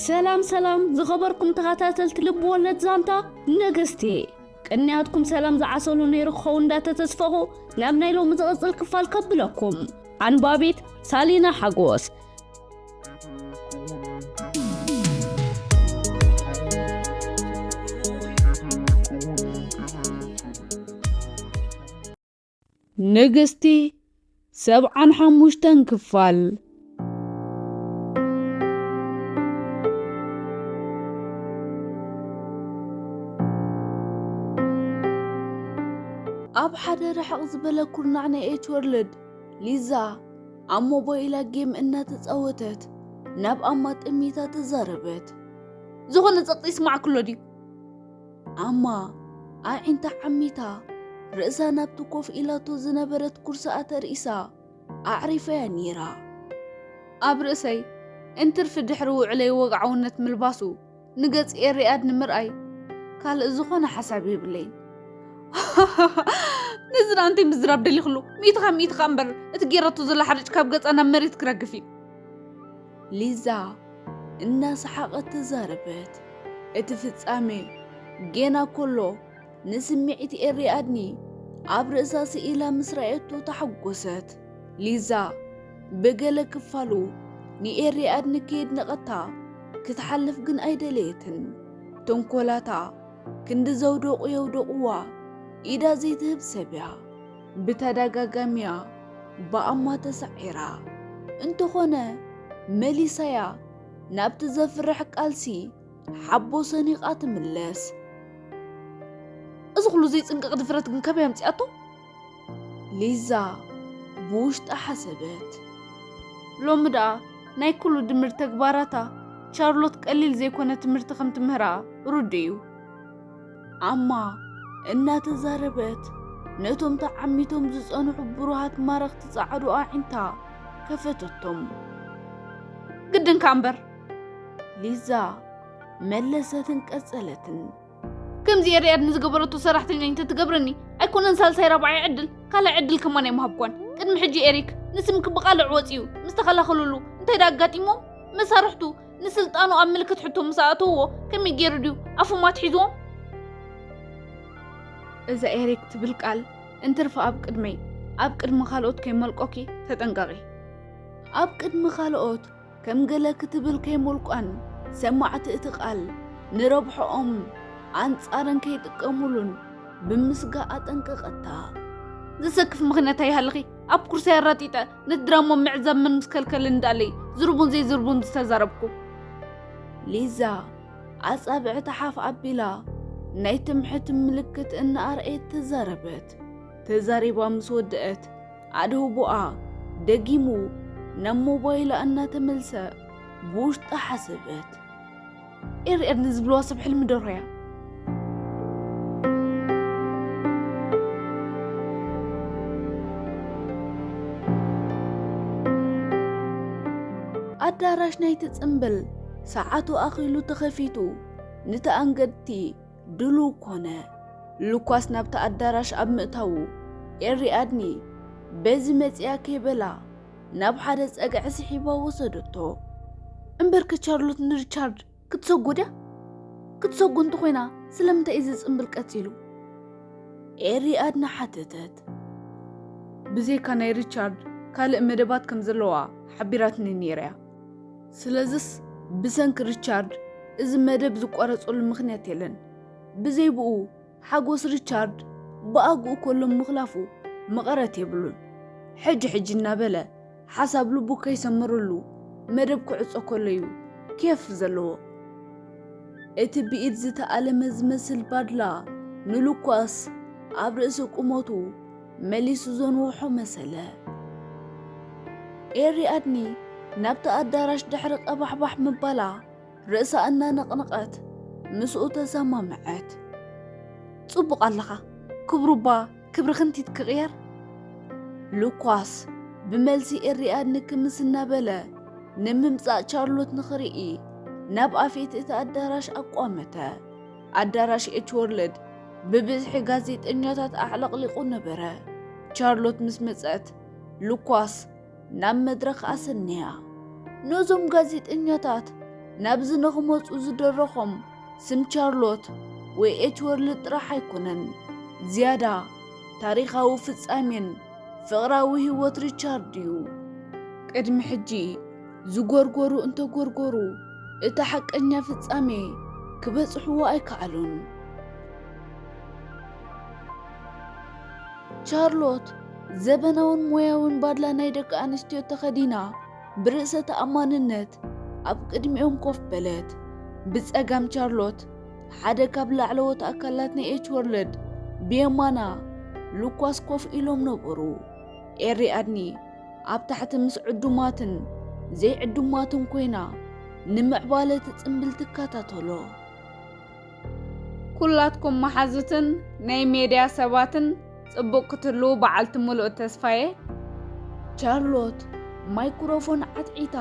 ሰላም ሰላም ዝኸበርኩም ተኸታተልቲ ልብ ወለድ ዛንታ ንግስቲ፣ ቅንያትኩም ሰላም ዝዓሰሉ ነይሩ ክኸውን እንዳተተስፈኹ ናብ ናይ ሎሚ ዝቕጽል ክፋል ከብለኩም። ኣንባቢት ሳሊና ሓጎስ። ንግስቲ ሰብዓን ሓሙሽተን ክፋል። ኣብ ሓደ ርሕቕ ዝበለ ኩርናዕ ናይ ኤች ወርልድ፣ ሊዛ ኣብ ሞባይላ ጌም እናተጻወተት ናብ ኣማ ጥሚታ ተዛረበት። ዝኾነ ጸቕጢ ይስማዕክሎ ድዩ? ኣማ ኣዒንታ ዓሚታ ርእሳ ናብቲ ኮፍ ኢላቶ ዝነበረት ኩርሳኣ ተርኢሳ ኣዕሪፋያ ነይራ። ኣብ ርእሰይ እንትርፊ ድሕሪ ውዕለይ ወግዓውነት ምልባሱ ንገጽ ኤሪኣድ ንምርኣይ ካልእ ዝኾነ ሓሳብ የብለይን። ነዚ ደኣ እንታይ ምዝራብ ደሊኽሉ? ሚእትኻ ሚእትኻ እምበር እቲ ጌረቶ ዘላ ሓርጭ ካብ ገጻ ናብ መሬት ክረግፍ እዩ። ሊዛ እናሰሓቐት ተዛረበት። እቲ ፍጻሜ ጌና ከሎ ንስምዒት ኤሪኣድኒ ኣብ ርእሳ ስኢላ ምስ ረኣየቶ ተሓጎሰት። ሊዛ ብገለ ክፋሉ ንኤሪኣድኒ ከየድነቐታ ክትሓልፍ ግን ኣይደለየትን። ተንኮላታ ክንዲ ዘውደቑ የውደቑዋ ኢዳ ዘይትህብ ሰብ እያ። ብተደጋጋሚያ ብኣማ ተሳዒራ። እንተኾነ መሊሳያ ናብቲ ዘፍርሕ ቃልሲ ሓቦ ሰኒቓ ትምለስ። እዚ ኩሉ ዘይጽንቀቕ ድፍረት ግን ካበይ ኣምጺኣቶ? ሊዛ ብውሽጣ ሓሰበት። ሎሚ ደኣ ናይ ኩሉ ድምር ተግባራታ ቻርሎት ቀሊል ዘይኮነ ትምህርቲ ከም ትምህራ ርዱእ እዩ። ኣማ እናተዛረበት ነቶም ተዓሚቶም ዝጸንሑ ብሩሃት ማረኽቲ ጻዕዱ ኣዒንታ ከፈተቶም። ግድንካ እምበር፣ ሊዛ መለሰትን ቀጸለትን። ከምዚ ኤሪኣድ ንዝገበረቶ ሰራሕተኛ እንተትገብረኒ ኣይኮነን ሳልሳይ ራብዓይ ዕድል ካልኣይ ዕድል ከማን ኣይምሃብኳን። ቅድሚ ሕጂ ኤሪክ ንስምኪ ብቓልዕ ወጺኡ ምስ ተኸላኸሉሉ እንታይ ደኣ ኣጋጢሞም? መሳርሕቱ ንስልጣኑ ኣብ ምልክት ሕቶ ምስ ኣእተውዎ ከመይ ገይሩ ድዩ ኣፎም ኣትሒዝዎም? እዛ ኤሪክ ትብል ቃል እንትርፊ ኣብ ቅድመይ ኣብ ቅድሚ ካልኦት ከይመልቆኪ ተጠንቀቒ። ኣብ ቅድሚ ካልኦት ከም ገለ ክትብል ከይሞልቋን ሰማዕቲ እቲ ቃል ንረብሖኦም ኣንጻረን ከይጥቀሙሉን ብምስጋእ ኣጠንቀቐታ። ዘሰክፍ ምኽንያት ኣይሃልኺ ኣብ ኩርሳይ ኣራጢጠ ነቲ ድራማ ምዕዛብ መን ምስ ከልከለኒ ደኣለይ ዝርቡን ዘይዝርቡን ዝተዛረብኩ። ሊዛ ኣጻብዕታ ሓፍ ኣቢላ ናይ ትምሕቲ ምልክት እናኣርኣየት ተዛረበት። ተዛሪባ ምስ ወደአት ኣድህቦኣ ደጊሙ ናብ ሞባይላ እናተመልሰ ብውሽጣ ሓሰበት። ኤርኤር ንዝብልዋ ሰብ ሕልሚ ደርሆ እያ። ኣዳራሽ ናይቲ ጽምብል ሰዓቱ ኣኺሉ ተኸፊቱ፣ ንተኣንገድቲ ድሉው ኮነ። ሉኳስ ናብቲ ኣዳራሽ ኣብ ምእታዉ፣ ኤሪኣድኒ በዚ መጺኣ ከይበላ ናብ ሓደ ጸግዒ ስሒባ ወሰደቶ። እምበርከ ቻርሎት ንሪቻርድ ክትሰጎ ድያ? ክትሰጎ እንተኾይና ስለምንታይ እዚ ጽምብል ቀጺሉ? ኤሪኣድኒ ሓተተት። ብዘይካ ናይ ሪቻርድ ካልእ መደባት ከም ዘለዋ ሓቢራትኒ ነይራ እያ። ስለዝስ ብሰንኪ ሪቻርድ እዚ መደብ ዝቋረጸሉ ምኽንያት የለን። ብዘይ ብኡ ሓጎስ ሪቻርድ ብኣግኡ ከሎ ምኽላፉ መቐረት የብሉን። ሕጂ ሕጂ እናበለ ሓሳብ ልቡ ከይሰመረሉ መደብ ክዕጾ ከሎ እዩ ኬፍ ዘለዎ። እቲ ብኢድ ዝተኣለመ ዝመስል ባድላ ንሉኳስ ኣብ ርእሲ ቁመቱ መሊሱ ዘንውሖ መሰለ። ኤሪኣድኒ ናብቲ ኣዳራሽ ድሕሪ ቀባሕባሕ ምባላ ርእሳ እናነቕነቐት ምስኡ ተሰማምዐት። ጽቡቕ ኣለኻ፣ ክብሩ እባ ክብሪ ክንቲት ክቕየር። ሉኳስ ብመልሲ ኤሪኣድኒ ክምስ እናበለ ንምምጻእ ቻርሎት ንኽርኢ ናብ ኣፌት እቲ ኣዳራሽ ኣቋመተ። ኣዳራሽ ኤች ወርልድ ብብዝሒ ጋዜጠኛታት ኣዕለቕሊቑ ነበረ። ቻርሎት ምስ መጸት ሉኳስ ናብ መድረኽ ኣሰነያ። ነዞም ጋዜጠኛታት ናብዚ ንኽመጹ ዝደረኾም ስም ቻርሎት ወይ ኤችወርልድ ጥራሕ ኣይኮነን። ዝያዳ ታሪኻዊ ፍጻሜን ፍቕራዊ ህይወት ሪቻርድ እዩ። ቅድሚ ሕጂ ዝጎርጎሩ እንተጎርጎሩ፣ እቲ ሓቀኛ ፍጻሜ ክበጽሕዎ ኣይከኣሉን። ቻርሎት ዘበናውን ሞያውን ባድላ ናይ ደቂ ኣንስትዮ ተኸዲና፣ ብርእሰ ተኣማንነት ኣብ ቅድሚኦም ኮፍ በለት። ብጸጋም ቻርሎት ሓደ ካብ ላዕለዎት ኣካላት ናይ ኤችወርልድ፣ ብየማና ሉኳስ ኮፍ ኢሎም ነበሩ። ኤሪኣድኒ ኣብ ታሕቲ ምስ ዕዱማትን ዘይዕዱማትን ኮይና ንምዕባለ እቲ ጽምብል ትከታተሎ። ኩላትኩም መሓዙትን ናይ ሜድያ ሰባትን ጽቡቕ ክትህልዉ በዓልቲ ምሉእ ተስፋየ። ቻርሎት ማይክሮፎን ዓትዒታ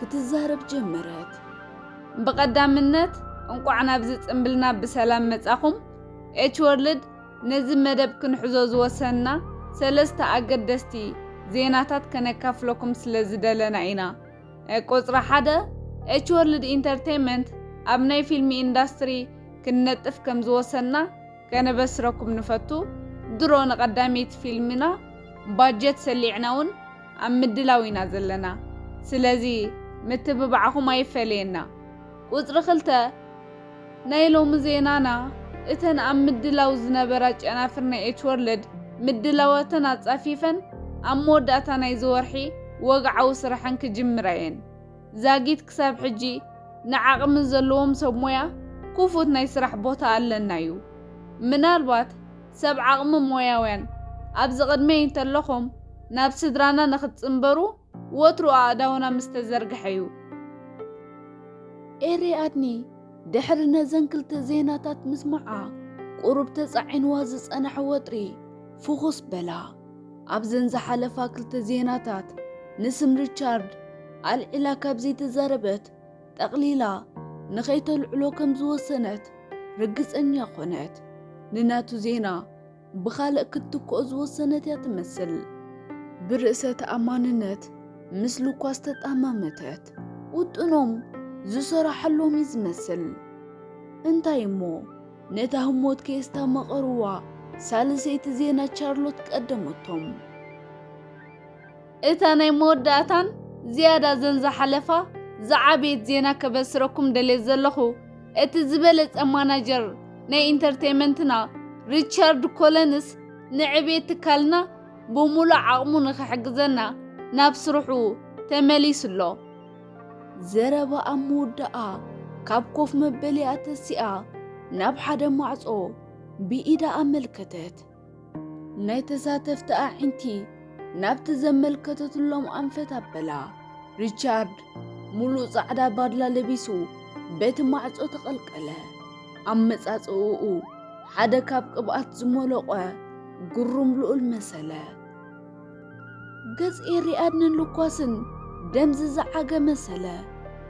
ክትዛረብ ጀመረት። ብቐዳምነት እንቋዕ ናብዚ ጽምብልና ብሰላም መጻኹም። ኤች ወርልድ ነዚ መደብ ክንሕዞ ዝወሰንና ሰለስተ ኣገደስቲ ዜናታት ከነካፍለኩም ስለ ዝደለና ኢና። ቁጽሪ ሓደ፣ ኤች ወርልድ ኢንተርቴይንመንት ኣብ ናይ ፊልሚ ኢንዳስትሪ ክንነጥፍ ከም ዝወሰንና ከነበስረኩም ንፈቱ። ድሮ ንቐዳመይቲ ፊልምና ባጀት ሰሊዕና እውን ኣብ ምድላው ኢና ዘለና። ስለዚ ምትብባዕኹም ኣይፈለየና። ቁጽሪ ክልተ፣ ናይ ሎሚ ዜናና፣ እተን ኣብ ምድላው ዝነበራ ጨናፍር ናይ ኤች ወርልድ ምድላዋተን ኣጻፊፈን ኣብ መወዳእታ ናይዚ ወርሒ ወግዓዊ ስራሐን ክጅምራ እየን። ዛጊት ክሳብ ሕጂ ንዓቕሚ ዘለዎም ሰብ ሞያ ክፉት ናይ ስራሕ ቦታ ኣለና እዩ። ምናልባት ሰብ ዓቕሚ ሞያውያን ኣብዚ ቅድመይ እንተለኹም ናብ ስድራና ንኽትጽንበሩ ወትሩ ኣእዳውና ምስ ተዘርግሐ እዩ። ኤሪ ኣድኒ ድሕሪ ነዘን ክልተ ዜናታት ምስማዓ፣ ቁሩብ ተጻዒንዋ ዝጸንሐ ወጥሪ ፍኹስ በላ። ኣብዘን ዝሓለፋ ክልተ ዜናታት ንስም ሪቻርድ ኣልዒላ ካብ ዘይተዛረበት፣ ጠቕሊላ ንኸይተልዕሎ ከም ዝወሰነት ርግጸኛ ኾነት። ንናቱ ዜና ብኻልእ ክትትክኦ ዝወሰነት እያ ትመስል። ብርእሰ ተኣማንነት ምስ ሉኳስ ተጣማመተት። ውጥኖም ዝሰራሓሎም እዩ ዝመስል። እንታይ እሞ፣ ነታ ህሞት ከየስታመቐርዋ፣ ሳልሰይቲ ዜና ቻርሎት ቀደመቶም። እታ ናይ መወዳእታን ዝያዳ ዘን ዝሓለፋ ዝዓበየት ዜና ከበስረኩም ደልየ ዘለኹ፣ እቲ ዝበለጸ ማናጀር ናይ ኢንተርቴይመንትና ሪቻርድ ኮለንስ ንዕቤት ትካልና ብምሉእ ዓቕሙ ንኽሕግዘና ናብ ስርሑ ተመሊሱ ኣሎ። ዘረባ ኣብ ምውዳኣ ካብ ኮፍ መበሊኣ ተሲኣ ናብ ሓደ ማዕጾ ብኢዳ ኣመልከተት። ናይ ተሳተፍቲ ኣዒንቲ ናብቲ ዘመልከተትሎም ኣንፈት ኣበላ። ሪቻርድ ሙሉእ ጻዕዳ ባድላ ለቢሱ በቲ ማዕጾ ተቐልቀለ። ኣመጻጽእኡ ሓደ ካብ ቅብኣት ዝመለቖ ግሩም ልኡል መሰለ። ገጽ ኤሪ ኣድንን ሉኳስን ደም ዝዘዓገ መሰለ።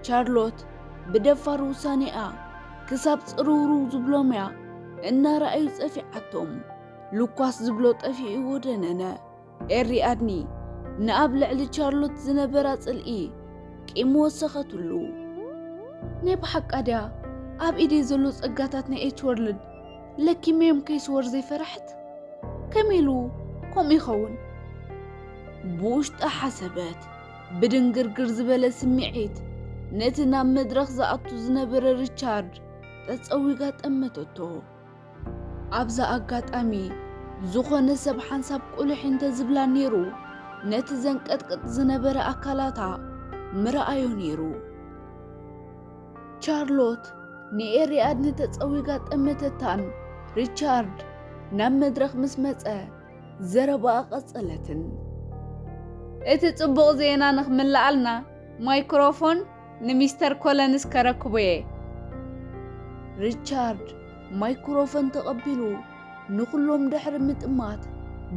ቻርሎት ብደፋር ውሳኔኣ ክሳብ ጽርውርው ዝብሎም እያ እናረኣዩ ጸፊዓቶም። ሉኳስ ዝብሎ ጠፊእዎ ደነነ። ኤሪ ኣድኒ ንኣብ ልዕሊ ቻርሎት ዝነበራ ጽልኢ ቂም ወሰኸትሉ። ናይ ብሓቃ ድያ ኣብ ኢደይ ዘሎ ጸጋታት ናይ ኤች ወርልድ ለኪመዮም ከይስወር ዘይፈራሕት? ከመይ ኢሉ ከምኡ ይኸውን? ብውሽጣ ሓሰበት። ብድንግርግር ዝበለ ስምዒት ነቲ ናብ መድረኽ ዝኣቱ ዝነበረ ሪቻርድ ጠጸዊጋ ጠመተቶ። ኣብዛ ኣጋጣሚ፣ ዝኾነ ሰብ ሓንሳብ ቁልሕ እንተዝብላ ነይሩ፣ ነቲ ዘንቀጥቅጥ ዝነበረ ኣካላታ ምረኣዮ ነይሩ። ቻርሎት ንኤሪ ኣድኒ ተጸዊጋ ጠመተታን፣ ሪቻርድ ናብ መድረኽ ምስ መጸ፣ ዘረባኣ ቀጸለትን። እቲ ጽቡቕ ዜና ንኽምልኣልና ማይክሮፎን ንሚስተር ኮለንስ ከረክቦ'የ። ሪቻርድ ማይክሮፎን ተቐቢሉ፣ ንኹሎም ድሕሪ ምጥማት፣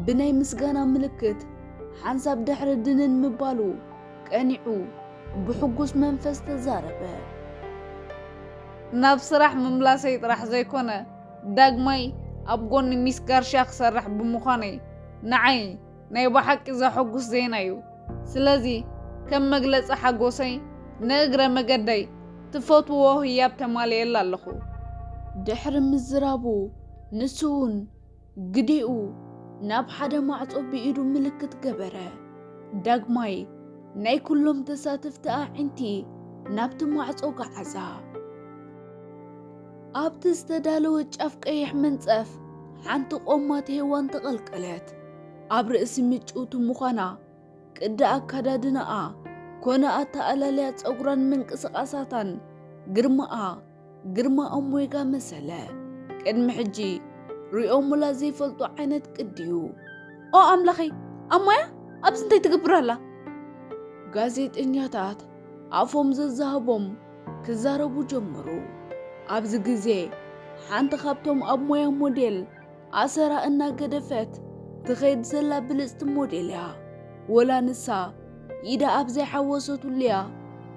ብናይ ምስጋና ምልክት፣ ሓንሳብ ድሕሪ ድንን ምባሉ፣ ቀኒዑ ብሕጉስ መንፈስ ተዛረበ። ናብ ስራሕ ምምላሰይ ጥራሕ ዘይኮነ፣ ዳግማይ ኣብ ጎኒ ሚስ ጋርሽያ ክሰርሕ ብምዃነይ፣ ንዓይ ናይ ብሓቂ ዘሐጉስ ዜና እዩ። ስለዚ፣ ከም መግለጺ ሓጎሰይ፣ ንእግረ መገደይ ትፈትዎ ህያብ ተማልኤላ ኣለኹ። ድሕሪ ምዝራቡ፣ ንሱ እውን ግዲኡ ናብ ሓደ ማዕጾ ብኢዱ ምልክት ገበረ። ዳግማይ ናይ ኩሎም ተሳተፍቲ ኣዒንቲ ናብቲ ማዕጾ ገዓዛ። ኣብቲ ዝተዳለወ ጫፍ ቀይሕ መንጸፍ ሓንቲ ቆማት ሄዋን ተቐልቀለት። ኣብ ርእሲ ምጭውቲ ምዃና፣ ቅዲ ኣከዳድናኣ ኮነ ኣተኣላልያ ጸጉራን ምንቅስቓሳታን ግርማኣ ግርማ ኣሞይጋ መሰለ። ቅድሚ ሕጂ ሪኦሙላ ዘይፈልጡ ዓይነት ቅዲ እዩ። "ኦ ኣምላኸይ፣ ኣሞያ ኣብዚ እንታይ ትገብር ኣላ?" ጋዜጠኛታት ኣፎም ዘዛህቦም ክዛረቡ ጀመሩ። ኣብዚ ግዜ ሓንቲ ካብቶም ኣብ ሞያ ሞዴል ኣሰራ እናገደፈት ትኸይድ ዘላ ብልጽቲ ሞዴል እያ። ወላ ንሳ ኢዳ ኣብ ዘይሓወሰትሉ እያ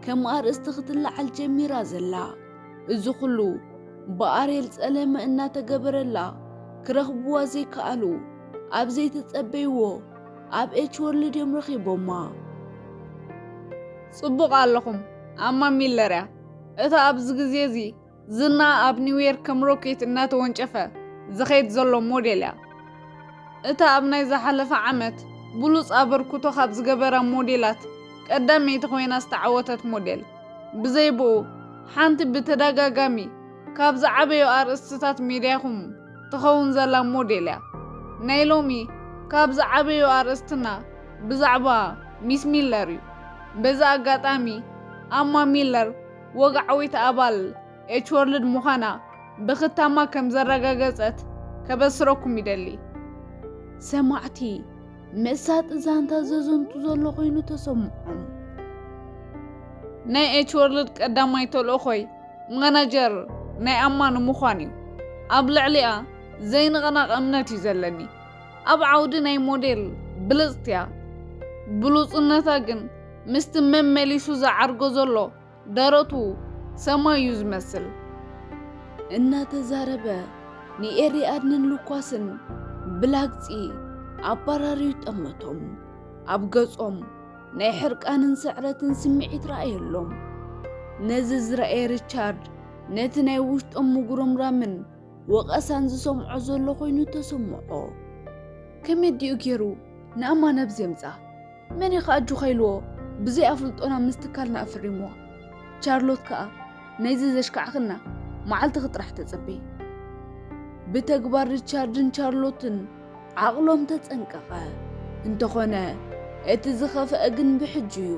ከም ኣርእስቲ ክትለዓል ጀሚራ ዘላ። እዚ ኩሉ ብኣርየል ጸለመ እናተገበረላ ክረኽብዋ ዘይከኣሉ፣ ኣብ ዘይተጸበይዎ ኣብ ኤች ወርልድ እዮም ረኺቦማ። ጽቡቕ ኣለኹም፣ ኣማ ሚለር እያ። እታ ኣብዚ ግዜ እዚ ዝና ኣብ ኒውዮርክ ከም ሮኬት እናተወንጨፈ ዝኸይድ ዘሎ ሞዴል እያ። እታ ኣብ ናይ ዝሓለፈ ዓመት ብሉጽ ኣበርክቶ ካብ ዝገበራ ሞዴላት ቀዳመይቲ ኮይና ዝተዓወተት ሞዴል። ብዘይብኡ፣ ሓንቲ ብተደጋጋሚ ካብ ዝዓበዩ ኣርእስትታት ሜድያኹም ትኸውን ዘላ ሞዴል እያ። ናይ ሎሚ ካብ ዝዓበዩ ኣርእስትና ብዛዕባ ሚስ ሚለር እዩ። በዚ ኣጋጣሚ፣ ኣማ ሚለር ወግዓዊት ኣባል ኤች ወርልድ ምዃና ብኽታማ ከም ዘረጋገጸት ከበስረኩም ይደሊ። ሰማዕቲ፣ መሳጢ ዛንታ ዘዘንቱ ዘሎ ኮይኑ ተሰምዖም። ናይ ኤች ወርልድ ቀዳማይ ተልእኾይ ማናጀር ናይ ኣማ ንምዃን እዩ። ኣብ ልዕሊኣ ዘይንቕነቕ እምነት እዩ ዘለኒ። ኣብ ዓውዲ ናይ ሞዴል ብልጽቲ እያ። ብሉጽነታ ግን ምስቲ መመሊሱ ዝዓርጎ ዘሎ ደረቱ ሰማይ እዩ ዝመስል። እናተዛረበ ንኤሪ ኣድንን ሉኳስን ብላግጺ ኣባራርዩ ጠመቶም። ኣብ ገጾም ናይ ሕርቃንን ስዕረትን ስምዒት ረኣየሎም። ነዚ ዝረኣየ ሪቻርድ ነቲ ናይ ውሽጦም ምጉርምራምን ወቐሳን ዝሰምዖ ዘሎ ኮይኑ ተሰምዖ። ከመይ ድዩ ገይሩ ንኣማ ናብዚ የምጽኣ? መን እዩ ከኣ ኣጆኻ ኢልዎ ብዘይ ኣፍልጦና ምስ ትካልና ኣፈሪምዋ? ቻርሎት ከኣ ነዚ ዘሽካዕኽና መዓልትኺ ጥራሕ ተጸበዪ። ብተግባር ሪቻርድን ቻርሎትን ዓቕሎም ተጸንቀቐ። እንተኾነ እቲ ዝኸፍአ ግን ብሕጂ እዩ።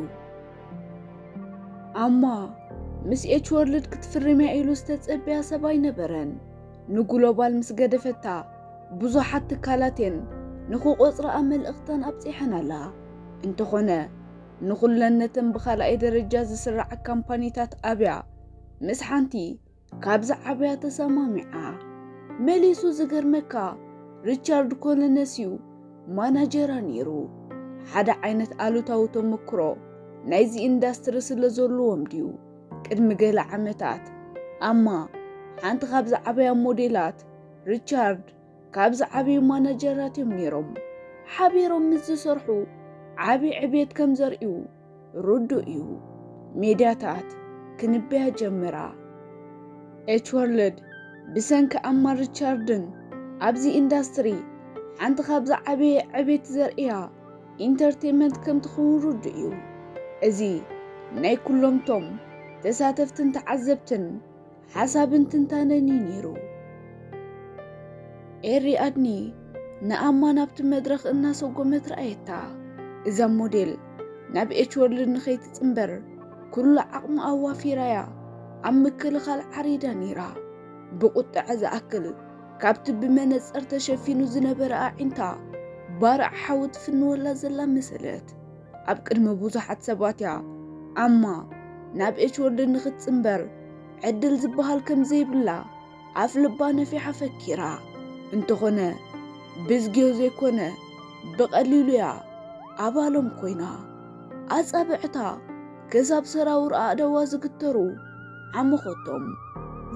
ኣማ ምስ ኤች ወርልድ ክትፍርም እያ ኢሉ ዝተጸበያ ሰብ ኣይነበረን። ንግሎባል ምስ ገደፈታ ብዙሓት ትካላት እየን ንኽቖጽርኣ መልእኽተን ኣብጺሐን ኣላ። እንተኾነ ንኹለን ነተን ብኻልኣይ ደረጃ ዝስርዓ ካምፓኒታት ኣብያ ምስ ሓንቲ ካብ ዝዓበያ ተሰማሚዓ። መሊሱ ዝገርመካ ሪቻርድ ኮለነስ እዩ ማናጀራ ነይሩ። ሓደ ዓይነት ኣሉታዊ ተመክሮ ናይዚ ኢንዳስትሪ ስለ ዘለዎም ድዩ? ቅድሚ ገለ ዓመታት ኣማ ሓንቲ ካብ ዝዓበያ ሞዴላት፣ ሪቻርድ ካብ ዝዓበዩ ማናጀራት እዮም ነይሮም። ሓቢሮም ምስ ዝሰርሑ ዓቢ ዕቤት ከም ዘርእዩ ርዱእ እዩ። ሜድያታት ክንበያ ጀመራ። ኤች ወርልድ ብሰንኪ ኣማ ሪቻርድን ኣብዚ ኢንዳስትሪ ሓንቲ ካብ ዝዓበየ ዕቤት ዘርእያ ኢንተርቴንመንት ከም ትኸውን ርዱእ እዩ። እዚ ናይ ኩሎምቶም ተሳተፍትን ተዓዘብትን ሓሳብን ትንታነን እዩ ነይሩ። ኤሪ ኣድኒ ንኣማ ናብቲ መድረኽ እናሰጎመት ረኣየታ። እዛ ሞዴል ናብ ኤች ወርልድ ንኸይትጽንበር ኩሉ ዓቕሚ ኣዋፊራያ ኣብ ምክልኻል ዓሪዳ ነይራ። ብቁጥዐ ዝኣክል ካብቲ ብመነጸር ተሸፊኑ ዝነበረ ኣዒንታ ባርዕ ሓዊ ትፍንወላ ዘላ መሰለት። ኣብ ቅድሚ ብዙሓት ሰባት እያ ኣማ ናብ ኤች ወርልድ ንኽትጽንበር ዕድል ዝበሃል ከም ዘይብላ ኣፍ ልባ ነፊሓ ፈኪራ። እንተኾነ ብዝግዮ ዘይኮነ ብቐሊሉ እያ ኣባሎም ኮይና። ኣጻብዕታ ክሳብ ሰራውር ኣእዳዋ ዝግተሩ ዓመኸቶም።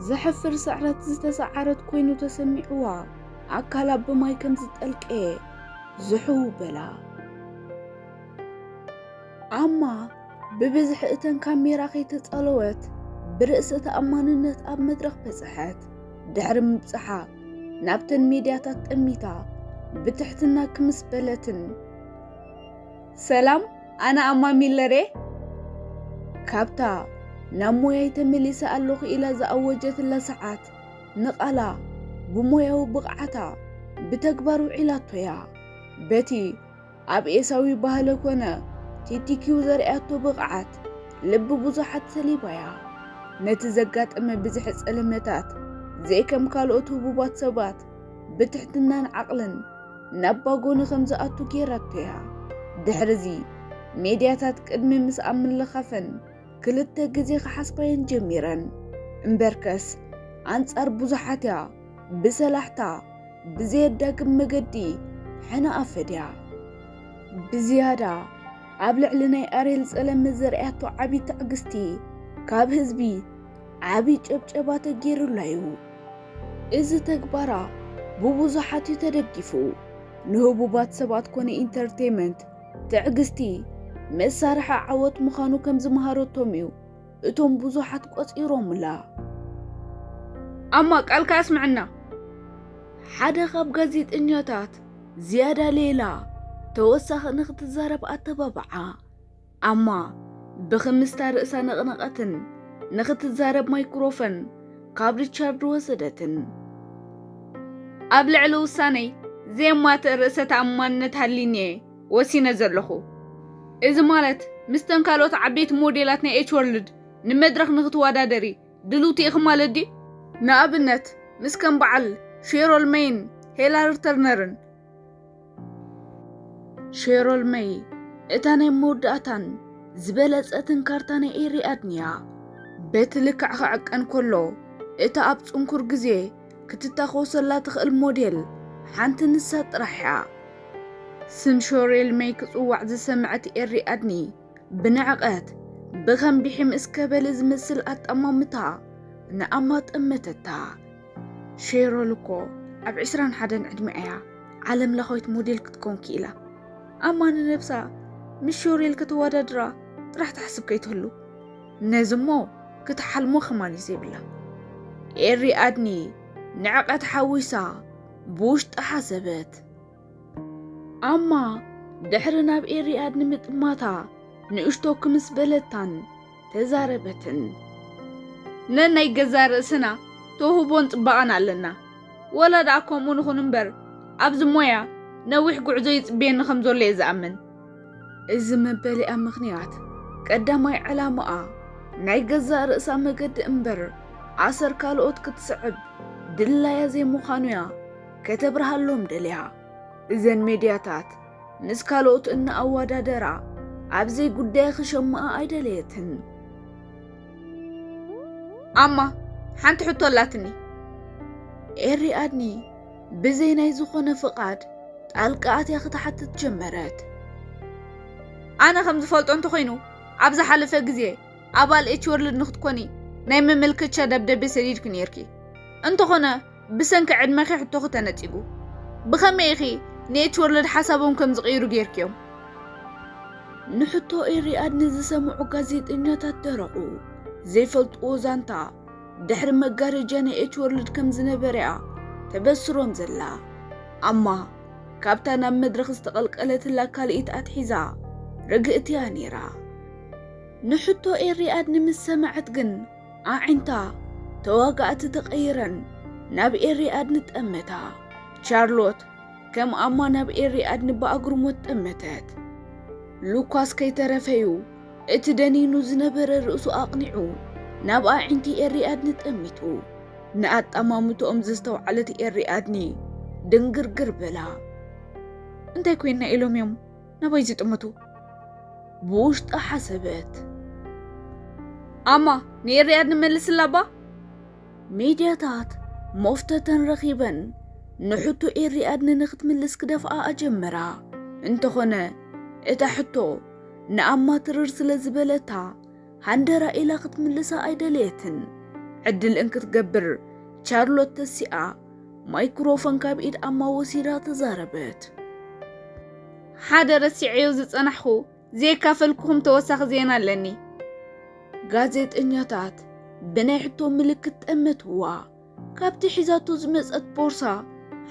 ዘሕፍር ስዕረት ዝተሰዓረት ኮይኑ ተሰሚዕዋ ኣካላ ብማይ ከም ዝጠልቀየ ዝሕው በላ። ኣማ ብብዝሒ እተን ካሜራ ከይተጸለወት ብርእሰ ተኣማንነት ኣብ መድረኽ በጽሐት። ድሕሪ ምብጽሓ፣ ናብተን ሜድያታት ጠሚታ ብትሕትና ክምስ በለትን፣ "ሰላም፣ ኣነ ኣማ ሚለር እየ!" ካብታ "ናብ ሞያይ ተመሊሰ ኣለኹ" ኢላ ዝኣወጀትላ ሰዓት፣ ንቓላ ብሞያዊ ብቕዓታ ብተግባር ውዒላቶ'ያ። በቲ ኣብ ኤሳዊ ባህለ ኮነ ቲቲኪው ዘርኣያቶ ብቕዓት፣ ልቢ ብዙሓት ሰሊባ'ያ። ነቲ ዘጋጠመ ብዝሒ ጸለመታት፣ ዘይከም ካልኦት ህቡባት ሰባት፣ ብትሕትናን ዓቕልን ናብ ባጎኒ ከም ዝኣቱ ገይራቶ'ያ። ድሕርዚ፣ ሜድያታት ቅድሚ ምስኣ ምልኻፈን፣ ክልተ ግዜ ክሓስባየን ጀሚረን። እምበርከስ፣ ኣንጻር ብዙሓት'ያ ብሰላሕታ ብዘየዳግም መገዲ ሕነኣ ፈድያ። ብዝያዳ፣ ኣብ ልዕሊ ናይ ኣሬል ጸለመ ዘርኣያቶ ዓቢ ትዕግስቲ፣ ካብ ህዝቢ ዓቢ ጨብጨባ ተገይሩላ'ዩ። እዚ ተግባራ ብብዙሓት'ዩ ተደጊፉ። ንህቡባት ሰባት ኮነ ኢንተርቴይመንት፣ ትዕግስቲ መሳርሒ ዓወት ምዃኑ ከም ዝመሃረቶም'ዩ እቶም ብዙሓት ቆጺሮምላ። ኣማ፣ ቃልካ ኣስምዐና። ሓደ ካብ ጋዜጠኛታት፣ ዝያዳ ሌላ፣ ተወሳኺ ንኽትዛረብ ኣተባብዓ። ኣማ ብኽምስታ ርእሳ ነቕነቐትን ንኽትዛረብ ማይክሮፎን ካብ ሪቻርድ ወሰደትን። ኣብ ልዕሊ ውሳነይ ዘየማትእ ርእሰ ተኣማንነት ሃልዩኒ እየ ወሲነ ዘለኹ። እዚ ማለት፣ ምስተን ካልኦት ዓበይቲ ሞዴላት ናይ ኤች ወርልድ ንመድረኽ ንኽትወዳደሪ ድልውቲ ኢኺ ማለት ድዩ? ንኣብነት፣ ምስ ከም በዓል ሼሮል መይን ሄላሪ ተርነርን። ሼሮል መይ እታ ናይ መወዳእታን ዝበለጸትን ካርታ ናይ ኤሪ ኣድንያ። በቲ ልክዕ ክዕቀን ከሎ፣ እታ ኣብ ጽንኩር ግዜ ክትታኾሰላ ትኽእል ሞዴል ሓንቲ ንሳ ጥራሕ እያ። ስም ሾሬል መይ ክጽዋዕ ዝሰምዐት ኤሪ ኣድኒ፣ ብንዕቐት፣ ብኸም ቢሒም እስከ በሊ ዝመስል ኣጠማምታ ንኣማ ጠመተታ። ሼሮል እኮ ኣብ ዕስራን ሓደን ዕድመ እያ ዓለም ለኻዊት ሞዴል ክትኮን ክኢላ። ኣማ ንነብሳ ምስ ሾሬል ክትወዳድራ ጥራሕ ትሓስብ ከይትህሉ፣ ነዚ እሞ ክትሓልሞ ከማን እዩ ዘይብላ። ኤሪ ኣድኒ ንዕቐት ሓዊሳ ብውሽጣ ሓሰበት። ኣማ ድሕሪ ናብ ኤሪ ኣድኒ ምጥማታ ንእሽቶ ክምስ በለታን ተዛረበትን። ነናይ ገዛ ርእስና ተውህቦን ጽባቐን ኣለና። ወላ ደኣ ከምኡ ንኹን እምበር፣ ኣብዚ ሞያ ነዊሕ ጉዕዞ ይጽበየኒ ከም ዘሎ እየ ዝኣምን። እዚ መበሊኣ ምኽንያት ቀዳማይ ዕላማኣ ናይ ገዛእ ርእሳ መገዲ እምበር ኣሰር ካልኦት ክትስዕብ ድላያ ዘይምዃኑ'ያ ከተብርሃሎም ደልያ። እዘን ሜድያታት ምስ ካልኦት እናኣወዳደራ ኣብ ዘይጉዳያ ክሸምኣ ኣይደለየትን። ኣማ፣ ሓንቲ ሕቶ ኣላትኒ። ኤሪ ኣድኒ ብዘይ ናይ ዝኾነ ፍቓድ ጣልቃ ኣትያ ክትሓትት ጀመረት። ኣነ ከም ዝፈልጦ እንተኾይኑ፣ ኣብ ዝሓለፈ ግዜ ኣባል ኤች ወርልድ ንክትኮኒ ናይ መመልከቻ ደብዳቤ ሰዲድኪ ነይርኪ። እንተኾነ፣ ብሰንኪ ዕድመኺ ሕቶኺ ተነጺጉ። ብኸመይ ኢኺ ንኤች ወርልድ ሓሳቦም ከም ዝቕይሩ ጌርክዮም? ንሕቶ ኤሪ ኣድኒ ዝሰምዑ ጋዜጠኛታት ደረቑ። ዘይፈልጥዎ ዛንታ ድሕሪ መጋረጃ ናይ ኤች ወርልድ ከም ዝነበረ'ያ ተበስሮም ዘላ። ኣማ ካብታ ናብ መድረኽ ዝተቐልቀለትላ ካልኢት ኣትሒዛ ርግእት'ያ ነይራ። ንሕቶ ኤሪ ኣድኒ ምስ ሰምዐት ግን ኣዒንታ ተዋጋእቲ ተቐይረን ናብ ኤሪ ኣድኒ ጠመታ። ቻርሎት ከም ኣማ ናብ ኤሪ ኣድኒ ብኣግርሞት ጠመተት። ሉካስ ከይተረፈ'ዩ እቲ ደኒኑ ዝነበረ ርእሱ ኣቕኒዑ ናብ ኣዒንቲ ኤሪ ኣድኒ ጠሚቱ። ንኣጠማምትኦም ዘስተውዓለት ኤሪ ኣድኒ ድንግርግር በላ። እንታይ ኮይና ኢሎም እዮም ናባይ ዝጥምቱ? ብውሽጣ ሓሰበት። ኣማ፣ ንኤሪ ኣድኒ መልስላ እባ። ሜድያታት መፍተተን ረኺበን ንሕቶ ኤሪ ኣድኒ ንክትምልስ ክደፍኣ ኣጀመራ። እንተኾነ፣ እታ ሕቶ ንኣማ ትርር ስለ ዝበለታ፣ ሃንደራ ኢላ ክትምልሳ ኣይደለየትን። ዕድል እንክትገብር፣ ቻርሎት ተሲኣ፣ ማይክሮፎን ካብ ኢድ ኣማ ወሲዳ ተዛረበት። ሓደ ረሲዐዮ ዝጸናሕኩ፣ ዘየካፈልኩኹም ተወሳኺ ዜና ኣለኒ። ጋዜጠኛታት ብናይ ሕቶ ምልክት ጠመትዋ። ካብቲ ሒዛቶ ዝመጸት ቦርሳ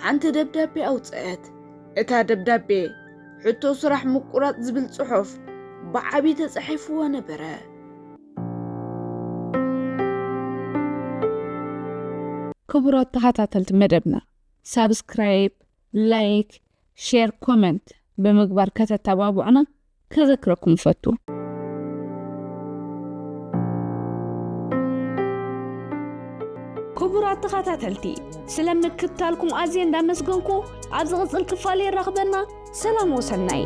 ሓንቲ ደብዳቤ ኣውጽአት። እታ ደብዳቤ፣ "ሕቶ ስራሕ ምቁራጽ" ዝብል ጽሑፍ ብዓቢ ተጻሒፍዎ ነበረ። ክቡራት ተኸታተልቲ መደብና፣ ሳብስክራይብ፣ ላይክ፣ ሼር፣ ኮመንት ብምግባር ከተተባብዑና ከዘክረኩም እፈቱ። ክቡራት ተኸታተልቲ፣ ስለ ምክትታልኩም ኣዝየ እንዳመስገንኩ፣ ኣብ ዝቕጽል ክፋል የራኽበና። ሰላም ወሰናይ።